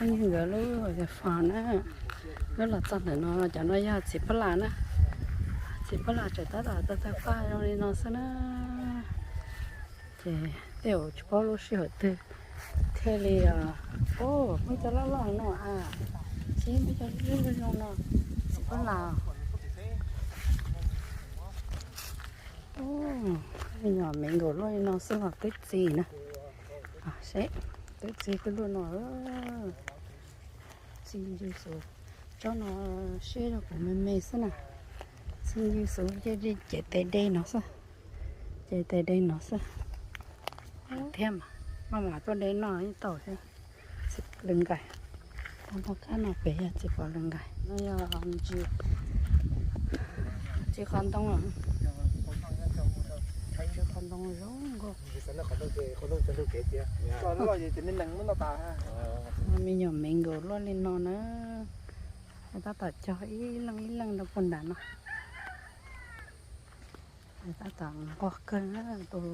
Nkawd lub fas na, lub los txog ntawm no, cov no yog txiv pab las na. Txiv pab las tseem tab tom tawg tawg paj zoo li no xwb na. Ces tej zaum tsis paub lub sij hawm twg thiaj li, o, muaj cov loj loj no a, tsis muaj cov zoo zoo no, txiv pab las. Me nyuam me nkaus luaj li no xwb los twb txi na. Seb, twb txi twb luaj no. Txi ncw xuv, tsob no siab rau kuv me me xwb na. Txi ncw xuv ces cev tes de no xwb. Cev tes de no xwb. Thiab mas, maj mam tuaj de noj yeej tau thiab. Txiv pov lwm nkais. Tau npog kab no pem yog txiv pov lwm nkais no yog ntsis, txiv qhov ntoo, txiv qhov ntoo zoo nkauj. Me nyuam me nkaus luaj li no na. Tab tom cog ib leej ib leej rau puag nram no. Tab tom nquag kawg, tus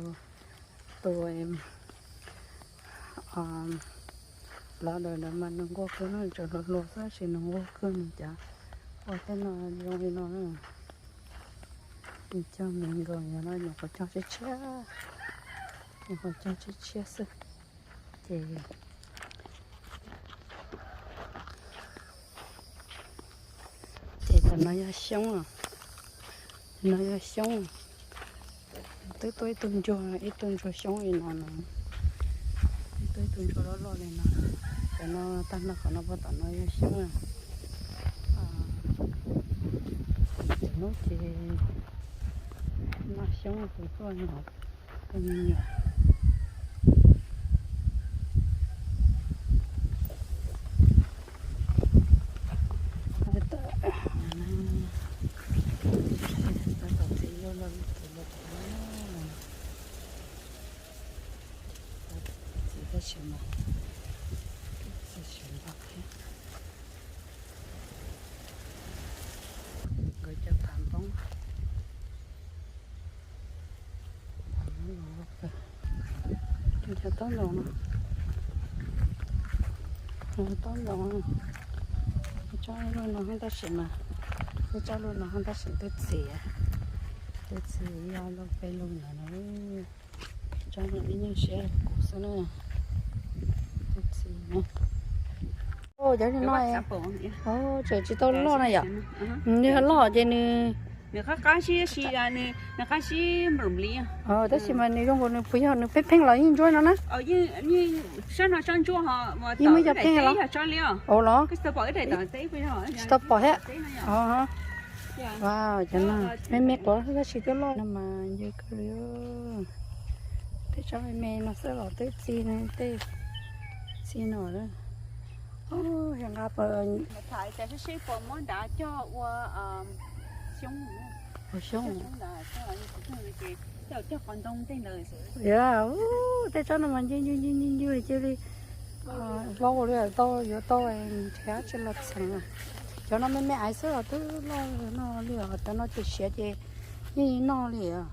lov daws ntawd mas nws nquag kawg no, tseem hluas hluas xwb tab sis nws nquag kawg nws cov ua tej no zoo li no na. Nws cog me nkaus no nyuam qhuav cog tshiab tshiab, nyuam qhuav cog tshiab tshiab xwb. Ces, ces cov no yog xyoob, no yog xyoob. Twb tuaj ib tug ntsuag, ib tug ntsuag xyoob li no no, twb tuaj ib tug ntsuag loj loj li no. Cov no tag nrho qhov no puag tom no yog xyoob. Hnub ces noj xyoob tus tuaj no. Txiv tab sis mas, txiv sawv nto thiab. Nkawd cov tham ntoob, tham ntoob los, cov taub ntoos no, taub ntoos, tsob lub no tab sis mas, tsob lub no tab sis twb txiv, twb txiv yog lub peb lub ntawd no. Tsob no ib nyuag siab kuv xwb na. Twb txiv na. Cov no tseem tsis tau loj na yom. Nws loj ces nws, tab sis mas nws zoo nkaus nws puas yog nws pheej pheej los yeej ntsuab no na? Yeej muaj cov pheej los? Ua los? Tsis tau pom thiab. Wow, cov no me me quav tab sis twb loj no mas ncw kawg li. Tej tsob me me no xwb los twb txi, tej txi no. Nqa ua xyoob. Tej tsob no mas ncw ncw ncw ncw cia li hlob li tau, yuav tau nrhiav tsis los txheem. Cov no me me aiv xwb los twb loj no li os, cov no ces siav ces yeej noj li os.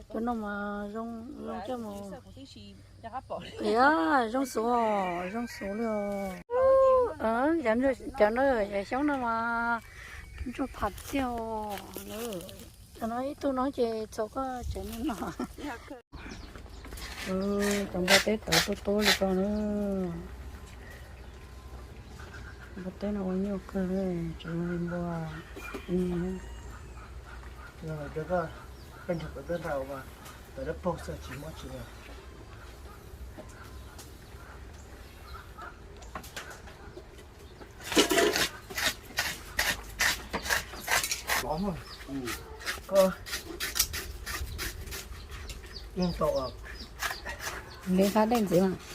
Cov no mas zoo coj mus, zoo xuv, zoo xuv li os. Cov no xyoob no mas ntsuag pham tiag. Cov no ib tug no ces txaus koj tsev neeg noj. Cov npua teb tawv tuab tuab li ko na. Npua teb no ua nyuaj kawg, tseem zoo li npua. Li qab dej ntxiv mas.